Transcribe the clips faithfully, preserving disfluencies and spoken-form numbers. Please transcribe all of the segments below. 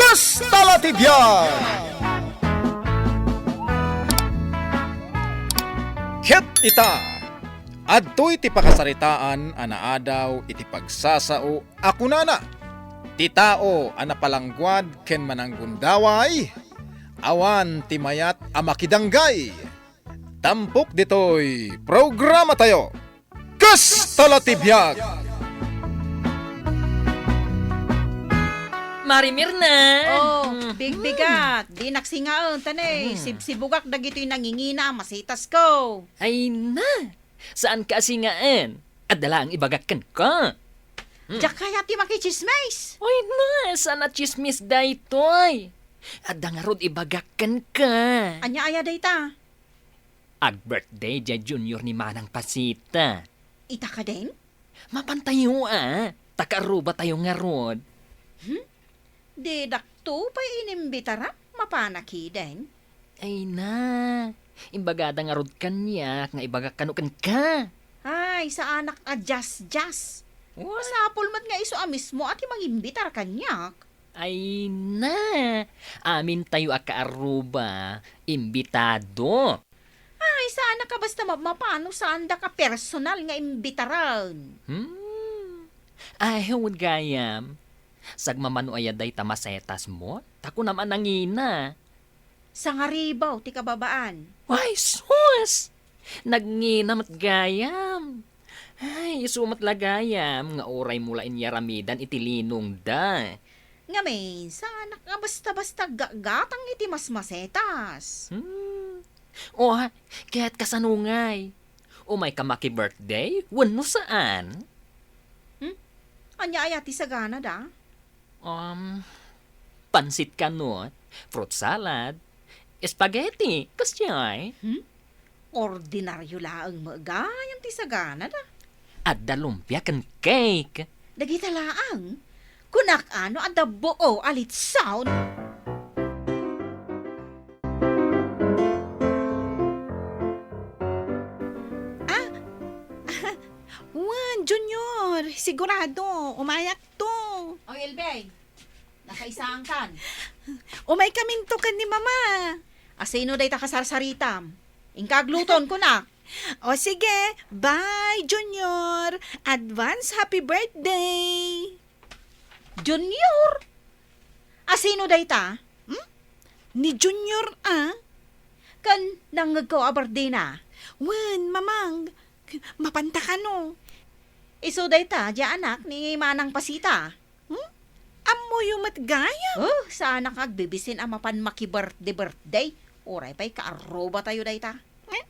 Kasta la ti biag! Ket ita, adtoy ti pakasaritaan a naadaw iti pagsasao a kunana, "Ti tao a napalangguad ken mananggundaway, awan ti mayat a makidanggay." Tampok ditoy programatayo, Kasta la ti biag! Mari Mirna! Oh, Hmm. bigbigat. Dinak singaen, ta ne, Hmm. sibsibugak dagitoy nangingina, masitasko. Ay na! Saanka a singaen? Adda laeng ibagak kenka. Hmm. Diak kayat ti makitsismis. Ay na! Saan a tsismis daytoy? Adda ngarud ibagak kenka. Ania aya dayta? Ag-birthday diay Junior ni Manang Pasita. Ita kadin? Mapantayo a, ta kaarrubatayo ngarud. Hmm? Didak to pay inimbitarak, mapana kadin? Ay na, imbagada ngarud kaniak nga ibagak kano kenka. Ay, saanak a jas-jas. What? Masapul met nga isu a mismo a ti mangimbitar kaniak. Ay na, amintayo a kaarruba, imbitado. Ay, saanak a basta mapmapano, saandak a personal nga imbitaren. Hmm. Ay, wen gayam. Sagmamano aya dayta masetasmo? Ta kunam a nangina. Sangaribaw ti kababaan. Ay, sus! Nagngina met gayam. Ay, isu met la gayam nga uraymo la inyaramidan iti linongda. Ngamin, saanak nga basta-basta aggatgatang iti masmasetas. Hmm. O, ket kasano ngay? Umayka maki-birthday wenno saan? Hmm? Ania aya ti saganada? Um, pansit kanut, fruit salad, spaghetti, kasdiay. Hmm? Ordinario laeng met gayam ti saganada. Adda lumpia ken cake. Dagita laeng? Kunak a no adda buo a litson. Ah! Wen, Junior, sigurado, umayak to. O, Elbeng, nakaisaan kan? Umay kaminto ken ni Mama. Asino dayta kasarsaritam? Inka agluton, kunak. O sige, bye, Junior. Advance happy birthday. Junior? Asino dayta? Hmm? Ni Junior, ah. Ken nangngegko a birthday na? Wen, Mamang. Mapanta kano? Isu dayta, diay anak ni Manang Pasita. Hmm? Ammoyo met gayam? Oh, saanak agbibisin a mapan maki-birthday-birthday. Uray pay kaarrubatayo dayta. Eh?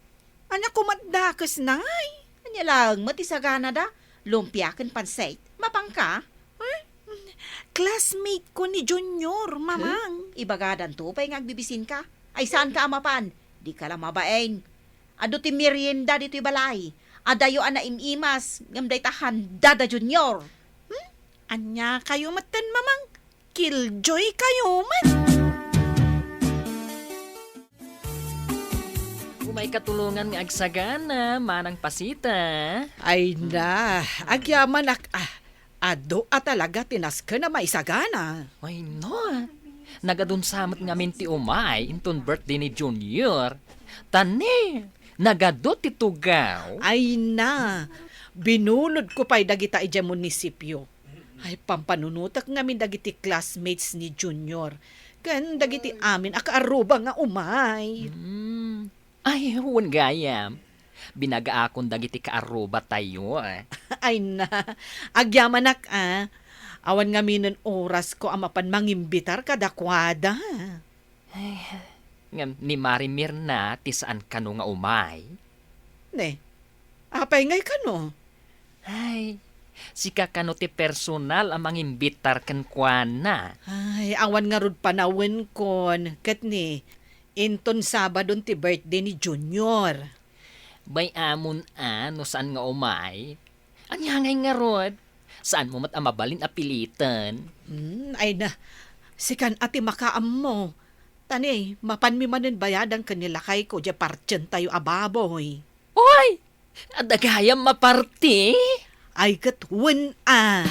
Ania koma ti dakes na ngay? Ania laeng met ti saganada? Lumpia ken pansit. Mapanka? Eh? Classmate ko ni Junior, Mamang. Hmm? Ibagadanto pay nga agbibisinka. Ay, saanka a mapan? Dika la mabain. Adu ti merienda ditoy balay. Adayo a naim-imas, ngem dayta handa da Junior. Hmm? Ania kayo metten, Mamang? Killjoy kayo met. Umay katulongan nga agsagana, Manang Pasita. Ay na, agyamanak, ah, adu a talaga ti nasken a maisagana. Ay no, nagadunsa met ngamin ti umay inton birthday ni Junior. Ta ne, nagadu ti tugaw. Ay na, binulodko pay dagita idiay munisipio. Ay, pampanunotek ngamin dagiti classmates ni Junior ken dagiti amin a kaarruba nga umay. Hmm. Ay, wen gayam. Binagaakon dagiti kaarrubatayo, eh. Ay na, agyamanak, ah. Awan ngaminen orasko a mapan mangimbitar kadakuada. Ay, ngem ni Mari Mirna ti saan kano nga umay? Ne, apay ngay kano? Ay, sika kano ti personal a mangimbitar kenkuana? Ay, awan ngarud panawenkon. Ket ni, inton Sabadon ti birthday ni Junior. Bay-amon a no saan nga umay. Ania ngay ngarud? Saanmo met a mabalin a piliten? Hmm, ay na, sikan a ti makaammo. Ta ni, mapanmi manen bayadan ken ni lakayko diay partientayo a baboy. Oy! Adda gayam maparti? Ay, ket wen a.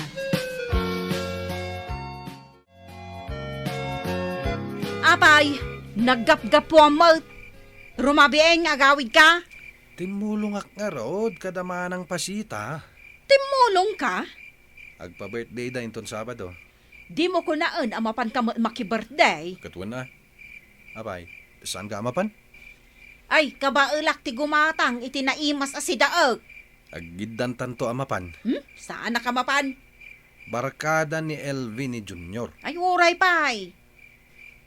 Pay, naggapgapuam met. Rumabiin nga agawidka? Timmulongak ngarud kada Manang Pasita. Timmulongka? Agpa-birthdayda inton Sabado. Dimo kunaen a mapanka met maki-birthday? Ket wen a. Apay, saanka a mapan? Ay, kabaelak ti gumatang iti naimas a sidaek. Aggiddantanto a mapan. Hmm? Saanak a mapan? Barkada ni Elvie ni Junior. Ay, uray pay.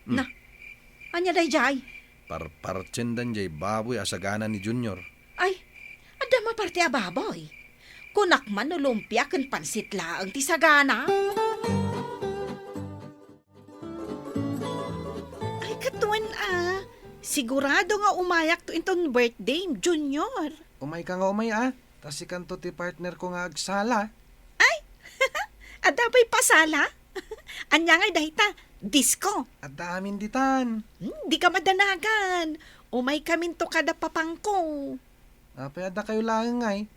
Hmm. Na, ania daydiay? Parpartiendan diay baboy a sagana ni Junior. Ay, adda maparte a baboy. Kunak man no lumpia ken pansit laeng ti sagana. Ay, ket wen a, sigurado nga umayakto inton birthday, Junior. Umayka nga umay a, ta sikanto ti partnerko nga agsala. Ay, adda pay pasala? Ania ngay dayta? Disco? Adda amin ditan. Hmm, dika madanagan. Umaykaminto kada papangko. Apay, addakayo laeng ngay?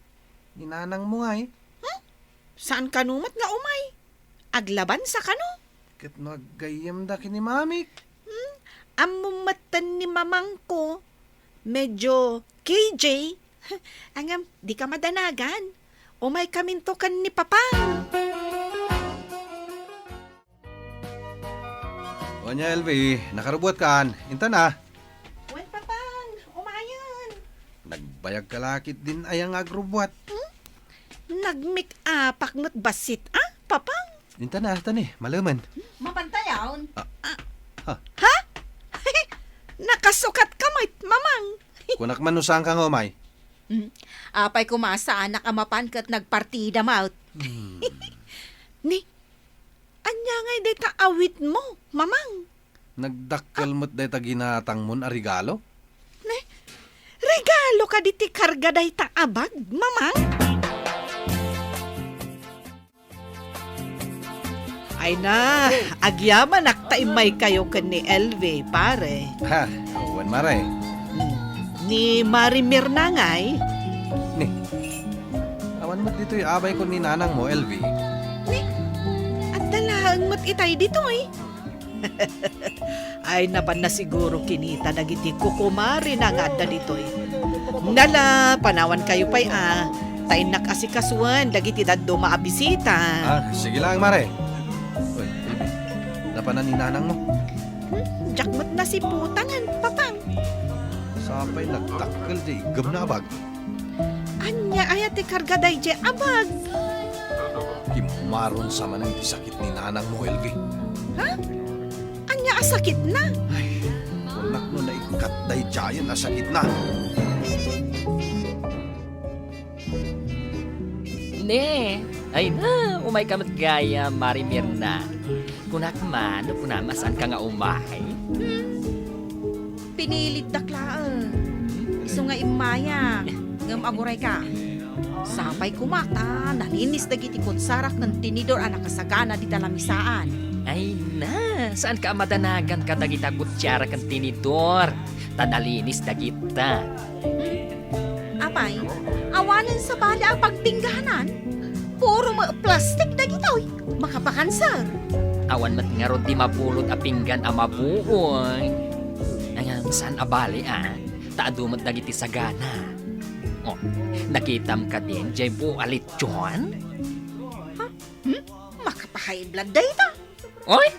Ni nanangmo ngay? Hmm? Saan kano met nga umay? Aglabansa kano? Ket no aggayyemda ken ni mamik? Hmm? Ammom metten ni mamangko, medyo K J. Ngem, dika madanagan. Umaykaminto ken ni papang. O ania, Elvie, nakarubuatkan? Intan a. Wen, papang, umayen. Nagbayagka la ketdin aya nga agrubuat? Hmm? Nagmake-upak met bassit a, papang? Intan a, tani, malemen. Mapantayon? Ah. Ah. Ha? Ha? Nakasukatka met, mamang. Kunak man no saanka nga umay. Hmm. Apay koma saanak a mapan ket nagpartida met. Hmm. Ni, ania ngay dayta awitmo, mamang? Nagdakkel met dayta ginatangmon a regalo? Ne, regalo kadi ti karga dayta a bag, mamang? Ay na, agyamanak ta immaykayo ken ni Elvie, pare. Ha, wen, mare. Hmm. Ni Mari Mirna ngay? Ni, awan met ditoy abayko ni nanangmo, Elvie. Ni, adda laeng met itay ditoy. Ay, napanna siguro kinita dagiti kukumarina nga adda ditoy. Nala, panawankayo pay a, ta innak asikasuen dagiti dadduma a bisita. Ah, sige lang, mare. Uy, baby, napanan ni nanangmo? Hmm, diak met nasiputanan, papang. Sapay nagdakkel ti iggemna a bag. Ania aya ti karga daydiay a bag? Immaron sa manen ti sakit ni nanangmo, Elvie. Ha? Ania a sakitna? Ay, kunak no naikkat daydiayen a sakitna. Ne, ay na, umayka met gayam, Mari Mirna. Kunak man, no kunam a saanka nga umay. Hmm. Pinilitdak laeng. Isu nga immayak, ngem agurayka. Sapay koma ta nalinis dagiti kutsarak ken tinidor a nakasagana dita lamisaan. Ay na, saanka a madanagan kadagita kutsara ken tinidor, ta nalinis dagita. Apay, awanen sabali a pagpingganan? Puro met plastik dagitoy. Makapakanser. Awan met ngarud ti mabulod a pinggan a mabuoy. Ngem saan a bali a, ta adu met dagiti sagana. Oh, nakitam kadin diay buo a lechon? Ha? Hmm? Makapahay blood dayta? Oy,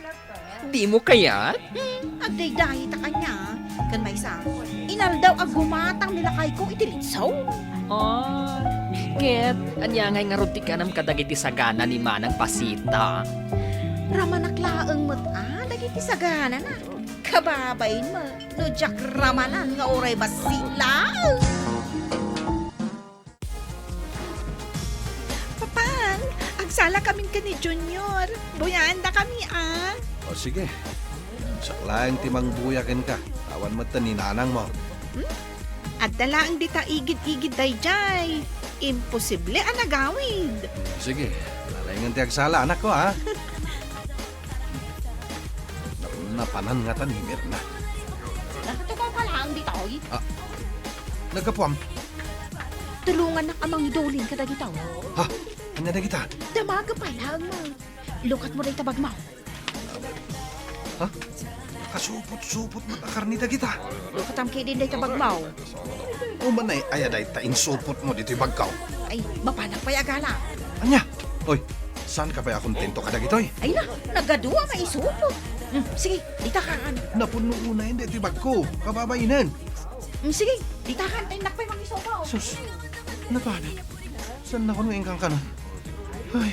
dimo kayat? Hmm, agdaydayi ta kaniak. Ken maysa, inaldaw a gumatang ni lakayko iti litsaw. Ah, ket ania ngay ngarud ti kanam kadagiti sagana ni Manang Pasita? Ramanak laeng met a dagiti saganana. Kababain met no diak ramanan nga uray bassit laeng. Papang, agsalakamin ken ni Junior. Buyaendakami a. O, sige. Siak laeng ti mangbuya kenka. Awan met ni nanangmo. Hmm? Adda laeng dita igid-igid daydiay. Imposible a nagawid. Sige, nalaingen ti agsala, anakko, ha? Napanan ngata ni Mirna. Nakatukaw ka laeng ditoy? Ah, naggapuam. Tulongannak a mangidulin kadagita. Ha? Ania dagita? Damaga pay laeng mo. Lukat mo dayta bagmo. Ha? Supot-supot met a karne dagita. Katam ketdin dayta bagmo. Umanay aya dayta insupotmo ditoy bagko? Ay, mapanak pay a gala. Ania? Oy, saanka pay a kontento kadagitoy? Ay na, nagadu a maisupot. Hmm, sige, ditakan. Napunno unayen daytoy bagko, kababainen. Hmm, sige, ditakan, ta innak pay mangisupot. Sus, napanak. Saannakon nga inkankanon. Ay,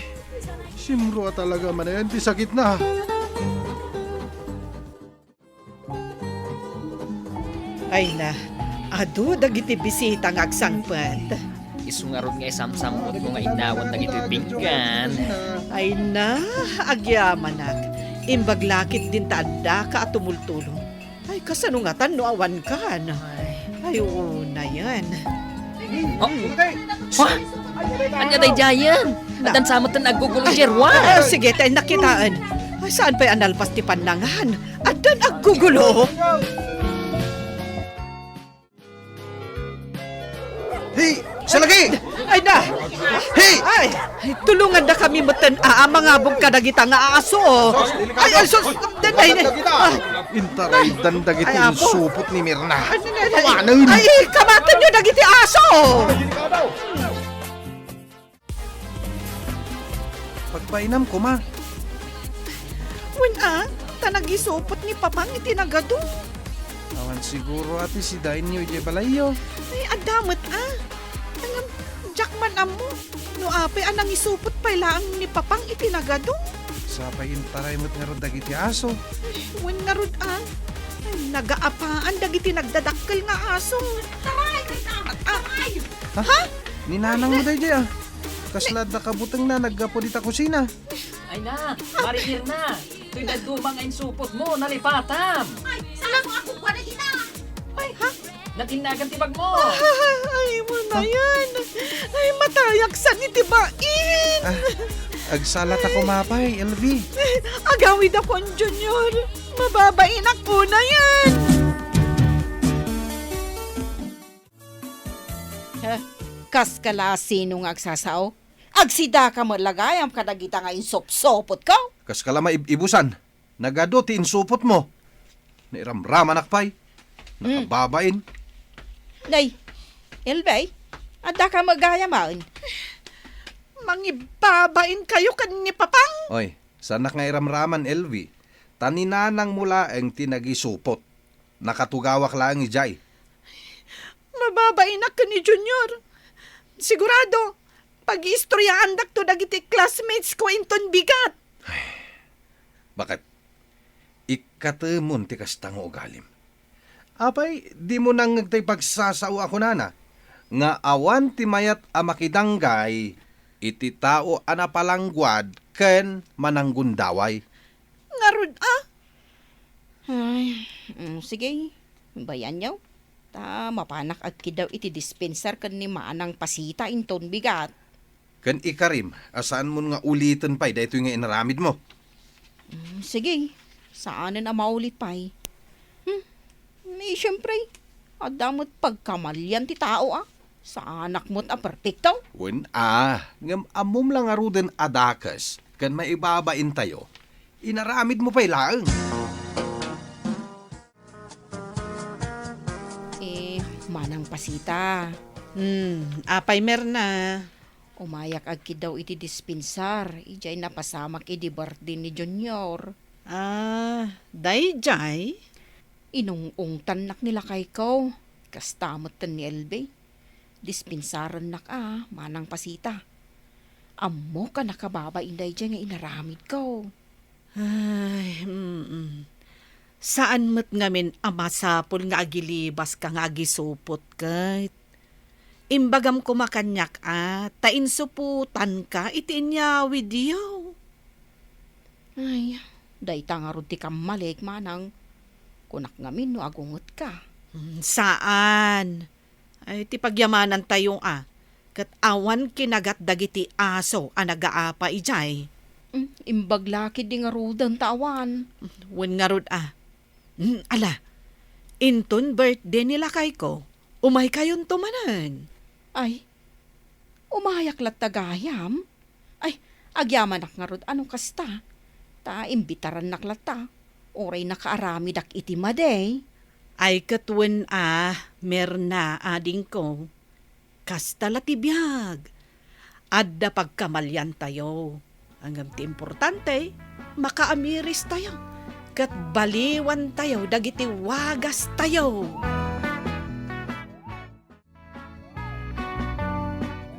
simro a talaga manen ti sakitna. Ay na, adu dagiti bisita nga agsangpet. Isu ngarud nga isamsammutmo nga innawan dagitoy binggan. Ay na, agyamanak. Imbag la ketdin ta addaka a tumultulong. Ay, kasano ngatan no awankan? Ay. Ay, unayen. Oh. Ha? Ania daydiayen? Na- Addan sa met ti aggugulo, Jerwan. Ah, sige, ta innak kitaen. Ay, saan pay a nalpas ti pannangan? Addan aggugulo. Hey, salagi! Ay na! Hey! Ay, ay, tulongandakami metten a, a, mangabog kadagita nga aso. Ay, ay, sus, ay, ay, ay, ay. Intaraydan dagiti insupot ni Mirna. Ay, ay, ay, ay, kamatenyo dagiti aso! Pagpainam koma. Wen a, ta nagisupot ni Papang iti nagadu. Awan siguro a ti sidaenyo idiay balayyo. Ay, adda met a. Ngem, diak man ammo no apay a nangisupot pay laeng ni Papang iti nagadu. Sapay intaray met ngarud dagiti aso. Ay, wen ngarud a. Ay, nagaapaan dagiti nagdadakkel nga aso. Taray, taray! Ha? Ha? Ni nanangmo daydiay a. Kasla adda kabutengna naggapu dita kusina. Ay na, Mari Mirna, toy dadduma nga insupotmo, nalipatam. Ay, saan mo ako kuwan na kita? Ay, ha? Natinnagan ti bagmo. Ay, unayen. Ay, matayak san iti bain. Ah, agsala ta koma pay, L V. Agawidakon, Junior. Mababainak unayen. Eh, kas kala sino nga agsasao? Agsidaka met la gayam kadagita nga insupsupotko? Kas kala maib-ibusan. Nagadu ti insupotmo. Nairamramanak pay. Hmm. Nakababain. Nay, Elvie, addaka met gayam a. Mangibabain kayo ken ni Papang? Oy, saanak nga iramraman, Elvie. Ta ni nanangmo laeng ti nagisupot. Nakatugawak laeng idiay. Mababainak ken ni Junior. Sigurado, pag-iistoryaandakto dagiti classmates ko inton bigat. Ay, baket? Ikkatemon ti kasta nga ugalim. Apay, dimo nangngeg tay pagsasao a kunana nga awan ti mayat a makidanggay iti tao a napalangguad ken mananggundaway? Ngarud a? Ay, mm, sige. Bayanyo. Ta mapanak agkiddaw iti dispensar ken ni Manang Pasita inton bigat. Ken ikarim a saanmon nga uliten pay daytoy nga inaramidmo. Mm, sige. Saanen a maulit pay. Hmm. Ni, siempre, adda met pagkamalian ti tao a. Saanak met a perpekto? Wen a, ngem ammom la ngaruden a dakes ken maibabaintayo, inaramidmo pay laeng. Eh, Manang Pasita. Hmm, apay, Mirna? Umayak agkiddaw iti dispensar, idiay napasamak idi birthday ni Junior. Ah, daydiay? Inung-ungtannak ni lakayko, kasta metten ni Elvie. Dispensarennak a, Manang Pasita. Ammok a nakababain daydiay nga inaramidko. Ay, mm. Saan met ngamin a masapul nga agilibaska nga agisupot ket. Imbagam koma kaniak a, ta insupotanka iti inyawidyo. Ay, dayta ngarud ti kammalik, Manang. Kunak ngamin no agungetka. Hmm, saan? Ay, ti pagyamanantayo a, ket awan kinagat dagiti aso a nagaapa idiay. Mm, imbag la ketdi ngaruden ta awan. Wen ngarud a. Mm, ala, inton birthday ni lakayko, umaykayonto manen. Ay, umayak latta gayam? Ay, agyamanak ngarud a no kasta, ta imbitarannak latta. Uray nakaaramidak iti madi. Ay ket wen a, Merna, adingko. Kasta la ti biag. Adda pagkamaliantayo. Ngem ti importante, makaamiristayo. Ket baliwantayo dagiti wagastayo.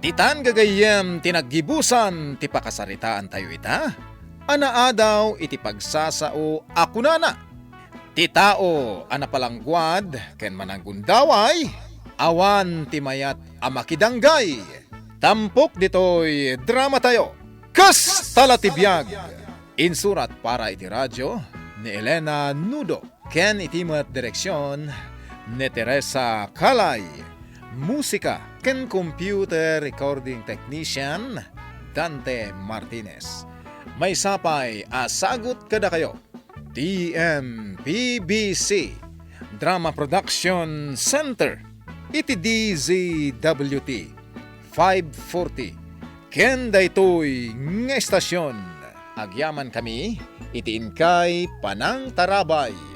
Ditan gagayyem ti naggibusan ti pakasaritaantayo ita a naadaw iti pagsasao a kunana, "Ti tao a napalangguad ken mananggundaway, awan ti mayat a makidanggay." Tampok ditoy dramatayo, Kasta la ti biag! Insurat para iti radyo ni Elena Nudo ken iti met direksion ni Teresa Calay. Musika ken computer recording technician, Dante Martinez. Maysa pay a sagut kadakayo, D M P B C Drama Production Center iti D Z W T five forty ken daytoy nga estasion. Agyamankami iti inkay panangtarabay.